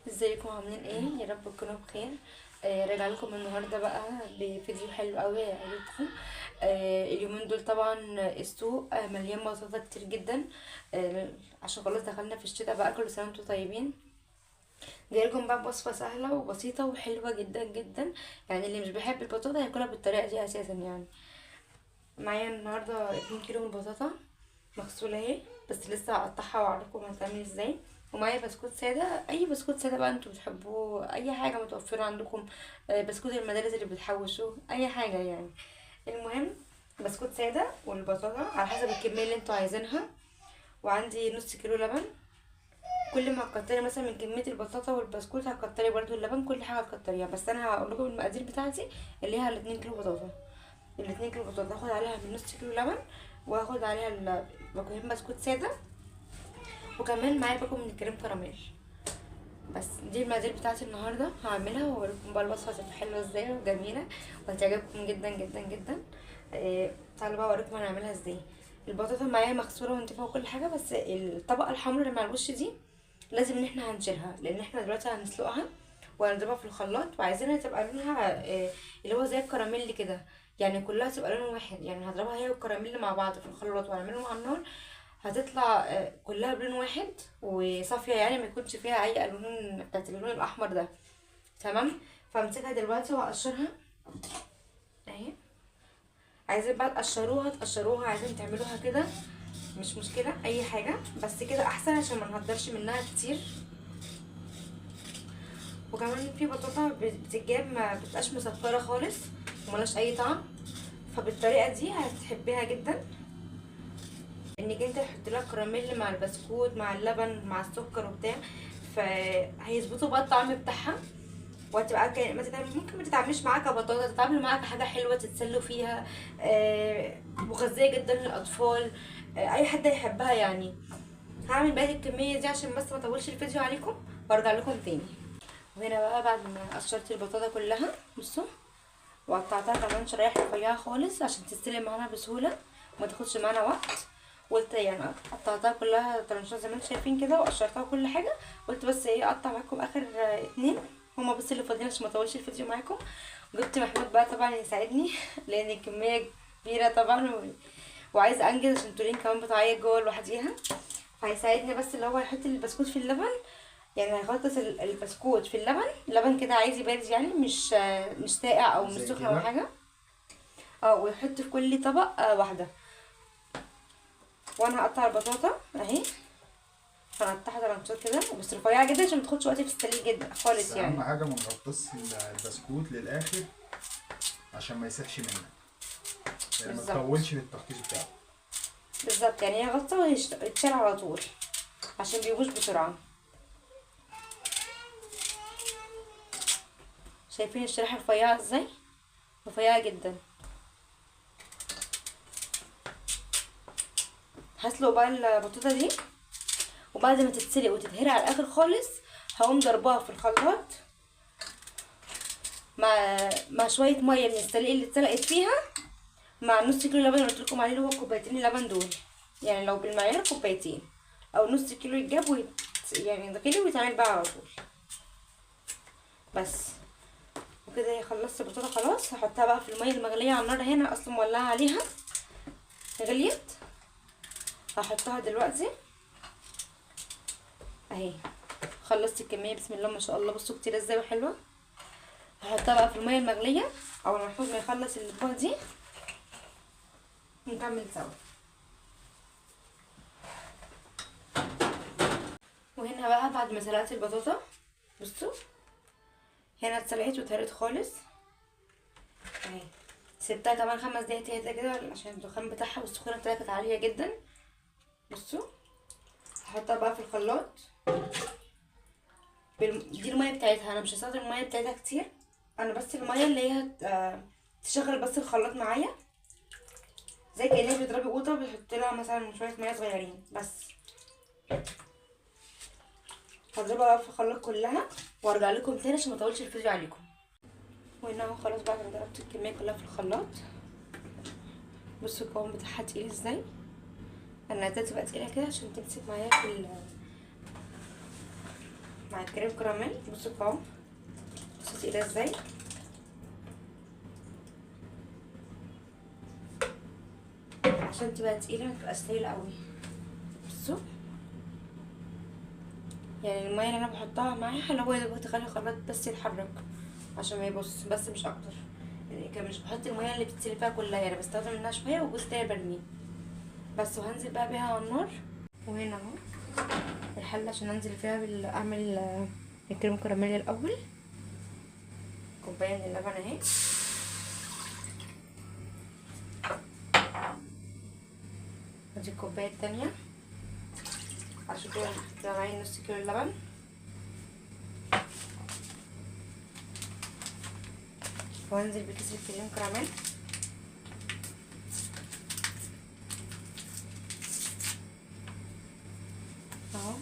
ازيكم عاملين ايه؟ يا رب تكونوا بخير. راجع لكم النهارده بقى بفيديو حلو قوي هيعجبكم. اليومين دول طبعا السوق مليان بطاطا كتير جدا، عشان خلاص دخلنا في الشتاء بقى. كل سنة وانتم طيبين. جايلكم بقى بوصفه سهلة وبسيطة وحلوه جدا جدا، يعني اللي مش بيحب البطاطا هياكلها بالطريقة دي اساسا. يعني معايا النهارده 2 كيلو من البطاطا مغسوله اهي، بس لسه هقطعها واعرفكم هتعمل ازاي. ومعايا بسكوت ساده، اي بسكوت ساده بقى انتوا بتحبوه، اي حاجة متوفرة عندكم، بسكوت المدارس اللي بتحوشوه، اي حاجة يعني. المهم بسكوت ساده والبطاطا على حسب الكمية اللي انتوا عايزينها. وعندي نص كيلو لبن. كل ما هتكتري مثلا من كمية البطاطا والبسكوت هتكتري برضو اللبن، كل حاجة هتكتريها، بس انا هقول لكم المقادير بتاعتي اللي هي 2 كيلو بطاطا. ال 2 كيلو بطاطا هاخد عليها من نص كيلو لبن، وهاخد عليها باكوين بسكوت ساده، وكمان معايا باكو من الكريم كراميل. بس دي المقادير بتاعتي النهارده، هعملها واوريكم بقى الوصفة هتبقى حلوة ازاي وجميلة وهتعجبكم جدا جدا جدا. تعالوا بقى اوريكم هنعملها ازاي. البطاطا معايا مغسوله ونضيفه وكل حاجة، بس الطبقة الحمراء اللي مع الوش دي لازم ان احنا هنشيلها، لان احنا دلوقتي هنسلقها وهنضربها في الخلاط، وعايزينها تبقى لونها اللي هو زي الكراميل كده، يعني كلها تبقى لون واحد. يعني هضربها هي والكراميل مع بعض في الخلاط وهنعملهم على النار، هتطلع كلها بلون واحد وصافيه، يعني ما يكونش فيها اي الوان بتاعت اللون الاحمر ده. تمام. فامسكها دلوقتي وهقشرها اهي. عايزين بقى تقشروها تقشروها، عايزين تعملوها كده مش مشكلة، اي حاجة، بس كده احسن عشان ما نهدرش منها كتير. وكمان في بطاطا بتتجاب ما بتبقاش مسكره خالص وملهاش اي طعم، فبالطريقه دي هتحبيها جدا، انك انت تحطي لها كراميل مع البسكوت مع اللبن مع السكر وبتاع، فهيظبطوا بقى الطعم بتاعها. وهتبقى ممكن ما تتعامليش معاها كبطاطا، تتعاملي معاها كحاجة حلوة تتسلوا فيها، مغذيه جدا للاطفال، اي حد هيحبها يعني. هعمل باقي الكمية دي عشان بس ما اطولش الفيديو عليكم، وارجع لكم تاني. وهنا بقى بعد ما قشرت البطاطا كلها بصوا، وقطعتها كمان شرايح رفيعة خالص عشان تستلم معانا بسهولة وما تاخدش معانا وقت. قلت يعني قطعتها كلها ترنشات زي ما انتم شايفين كده، وقشرتها كل حاجة. قلت بس ايه، اقطع معاكم اخر 2 هما بس اللي فاضلين عشان ما اطولش الفيديو معاكم. جبت محمود بقى طبعا يساعدني لان الكمية كبيرة طبعا وعايزه انجز عشان تورين كمان بتعيط جوه لوحديها، فهيساعدني بس اللي هو يحط البسكوت في اللبن، يعني هيغطس البسكوت في اللبن، لبن كده عايز بارد يعني مش ساقع او مش سخن او حاجة، ويحط في كل طبق واحدة. وانا هقطع البطاطا اهي، هنقطعها ترانشات كده بس رفيعة جدا عشان ما تاخدش وقت في السليق جدا خالص. يعني اهم حاجة ما نغطسش البسكوت للاخر عشان ما يسيحش منك، يعني ما تطولش في التغطيس بتاعه بالظبط. يعني هي غطا ويتشال على طول عشان بيبوظ بسرعة. شايفين الشريحة رفيعة ازاي؟ رفيعة جدا. هسلق بقى البطاطا دي، وبعد ما تتسلق وتتهري على الاخر خالص هقوم ضربها في الخلاط مع شوية مية من السليق اللي اتسلقت فيها، مع نص كيلو لبن اللي قلت لكم عليه اللي هو كوبايتين اللبن دول، يعني لو بالمعيار كوبايتين او نص كيلو يتجاب يعني يتغلي ويتعمل بقى على طول. بس وكده هي خلصت البطاطا خلاص. هحطها بقى في المية المغليه على النار، هنا اصلا مولعه عليها غليت، هحطها دلوقتي اهي. خلصت الكمية بسم الله ما شاء الله، بصوا كتير ازاي وحلوه. هحطها بقى في المية المغليه اول ما محمود ما يخلص الاطباق دي نكمل سوا. وهنا بقى بعد ما سلقت البطاطا بصوا هنا اتسلقت واتهرت خالص اهي، سبتها كمان 5 دقايق تهدى كده عشان الدخان بتاعها والسخونه بتاعتها كانت عالية جدا. بصوا هحطها بقى في الخلاط. دي المية بتاعتها، انا مش هستخدم المية بتاعتها كتير، انا بس المية اللي هي تشغل بس الخلاط معايا، زي كانك بتضربي قوطه بتحط لها مثلا شوية مية صغيرين بس. هضربها بقى في الخلاط كلها وارجع لكم تاني عشان ما اطولش الفيديو عليكم. وهنا اهو خلاص بعد ما ضربت الكمية كلها في الخلاط، بصوا القوام بتاعها تقيل ازاي. انا عايزاها تبقى تقيلة كده عشان تمسك معايا في مع الكريم كراميل. بصوا القوام، بصوا تقيلة ازاي. عشان تبقى تقيلة ما تبقاش تقيلة قوي. بصوا يعني المية اللي انا بحطها معاها اللي هو يا دوب تخلي الخلاط بس يتحرك عشان ما يبص، بس مش اكتر. يعني كان مش بحط المية اللي بتتسلق فيها كلها، يعني بستخدم منها شوية وجزء تاني برميه بس. وهنزل بقى بيها على النار. وهنا اهو الحلة عشان انزل فيها اعمل الكريم كراميل الاول. كوباية من اللبن اهي، ادي الكوباية التانية عشان كده معايا نص كيلو اللبن. وانزل بكيس الكريم كراميل. اهو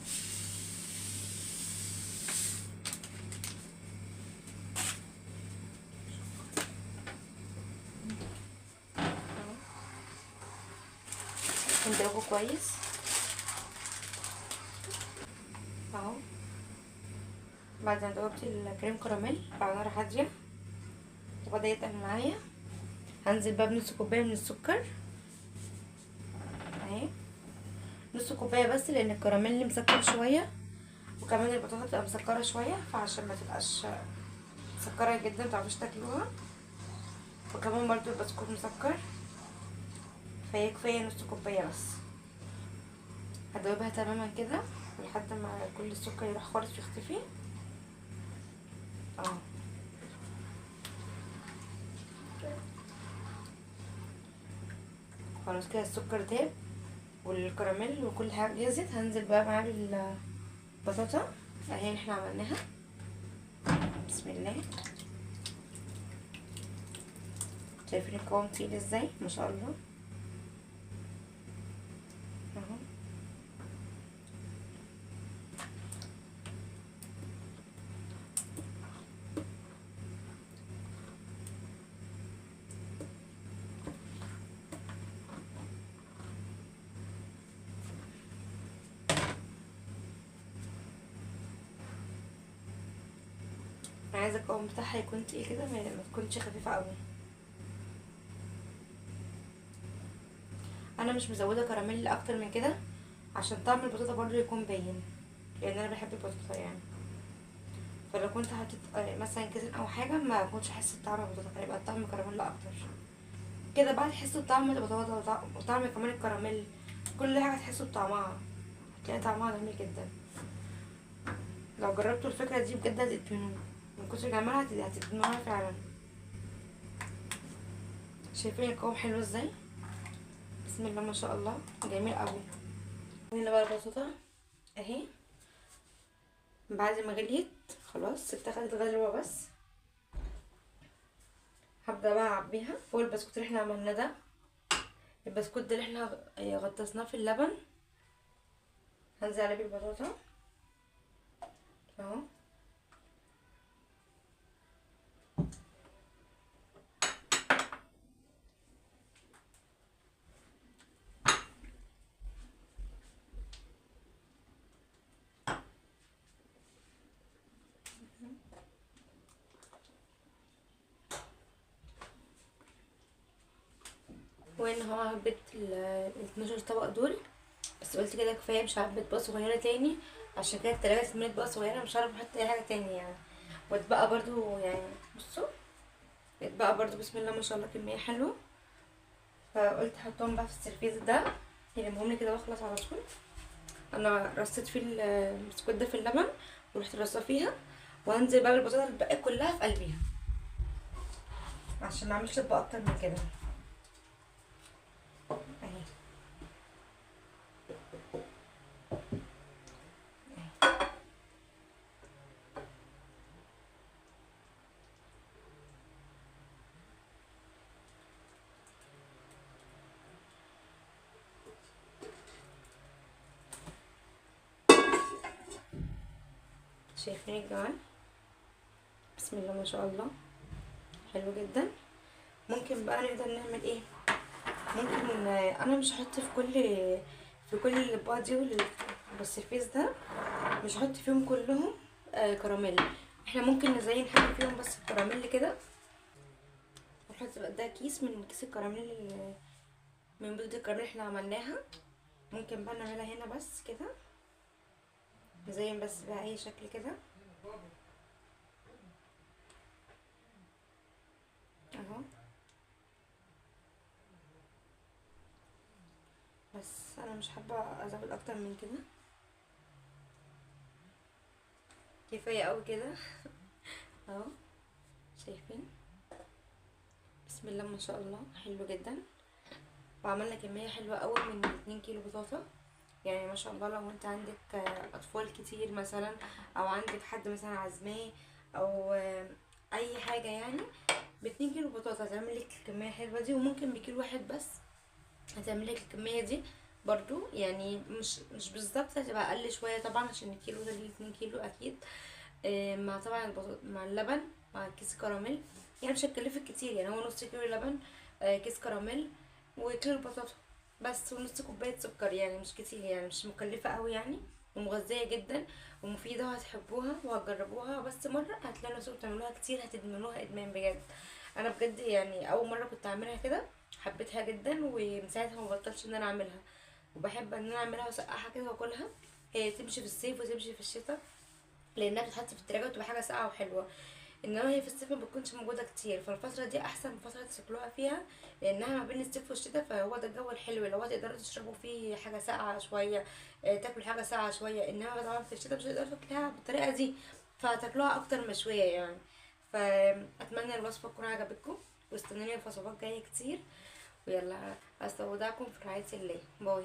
نضربه كويس اهو. بعد ما ضربت الكريم كراميل على نار هادية وبدا يتقل معايا، هنزل بقى بنص كوباية من السكر اهي، نص كوباية بس لان الكراميل مسكر شوية، وكمان البطاطا بتبقى مسكره شوية، فعشان ما تبقاش مسكره جدا متعرفوش تاكلوها. وكمان برضو البسكوت مسكر، فهي كفاية نص كوباية بس. هدوبها تماما كده لحد ما كل السكر يروح خالص ويختفي. خلاص كده السكر داب والكراميل وكل حاجة جهزت. هنزل بقى معاه بالبطاطا اهي اللي احنا عملناها. بسم الله. شايفين القوام تقيل ازاي ما شاء الله اهو. انا عايزه القوام بتاعها يكون تقيل كده، ما تكونش خفيفة قوي. انا مش مزوده كراميل اكتر من كده عشان طعم البطاطا برضو يكون باين، لان انا بحب البطاطا يعني. فلو كنت حطيت مثلا كيسين او حاجة ما كنتش احس بطعم البطاطا، كان يبقى الطعم كراميل اكتر كده. بعد تحسوا بطعم البطاطا وطعم كمان الكراميل، كل حاجة تحسوا بطعمها، هتلاقي طعمها جميل جدا. لو جربتوا الفكرة دي بجد هتدمنوها من كتر جمالها، هتدمنوها فعلا. شايفين القوام حلو ازاي؟ بسم الله ما شاء الله، جميل قوي. وهنا بقى البطاطا اهي بعد ما غليت خلاص، سبتها خدت غلوه بس. هبدا بقى اعبيها فوق البسكوت اللي احنا عملناه ده. البسكوت ده اللي احنا غطسناه في اللبن، هنزل عليه بالبطاطا اهو. وان هو عبيت ال 12 طبق دول بس، قلت كده كفاية، مش هعبي اطباق صغيرة تاني عشان كده التلاجة اتملت اطباق صغيرة، مش هعرف احط اي حاجة تاني يعني. واتبقى برضو يعني بصوا اتبقى برضو بسم الله ما شاء الله كمية حلوة، فقلت احطهم بقى في السرفيز ده يلمهم لي كده واخلص على طول. انا رصيت فيه البسكوت ده في اللبن ورحت رصاه فيها، وهنزل بقى بالبطاطا اللي اتبقت كلها في قلبيها عشان ما اعملش اطباق اكتر من كده اهي. شايفين الجمال؟ بسم الله ما شاء الله، حلو جدا. ممكن بقى نقدر نعمل ايه؟ ممكن انا مش هحط في كل الاطباق دي والسرفيس ده، مش هحط فيهم كلهم كراميل. احنا ممكن نزين حاجة فيهم بس الكراميل كده، ونحط بقى ده كيس من كيس الكراميل من بودره الكراميل احنا عملناها. ممكن بقى نعملها هنا بس كده، نزين بس بقى اي شكل كده اهو. بس انا مش حابة ازود اكتر من كده، كفاية قوي كده اهو. شايفين؟ بسم الله ما شاء الله، حلو جدا. وعملنا كمية حلوة قوي من 2 كيلو بطاطا، يعني ما شاء الله. لو انت عندك اطفال كتير مثلا، او عندك حد مثلا عزماه او اي حاجة، يعني ب2 كيلو بطاطا هتعمل لك الكمية الحلوة دي. وممكن بكيلو واحد بس هتعمل لك الكمية دي برضو، يعني مش بالظبط، هتبقى اقل شوية طبعا عشان الكيلو ده ليه 2 كيلو اكيد، مع طبعا مع اللبن مع كيس كراميل، يعني مش هتكلفك كتير. يعني هو نص كيلو لبن، كيس كراميل، وكيلو بطاطا بس، ونص كوباية سكر، يعني مش كتير، يعني مش مكلفة قوي يعني، ومغذيه جدا ومفيدة، وهتحبوها وهتجربوها بس مرة، هتلاقوا نفسكم بتعملوها كتير، هتدمنوها ادمان بجد. انا بجد يعني اول مرة كنت اعملها كده حبيتها جدا، ومن ساعتها ما بطلتش ان انا اعملها، وبحب ان انا اعملها واسقعها كده واكلها. هي تمشي في الصيف وتمشي في الشتاء، لانها بتتحط في التلاجة وتبقى حاجة ساقعه وحلوه. انما هي في الصيف ما بتكونش موجودة كتير، فالفتره دي احسن فترة تاكلوها فيها، لانها ما بين الصيف والشتاء، فهو ده الجو الحلو اللي هو تقدروا تشربوا فيه حاجة ساقعه شوية، تاكلوا حاجة ساقعه شوية. انما طبعا في الشتاء مش هتقدروا تاكلوها بالطريقة دي، فتاكلوها اكتر مشوية يعني. فاتمنى الوصفة تكون عجبتكم، واستنوني في وصفات جاية كتير. ويلا استودعكم في رعاية الله، باي.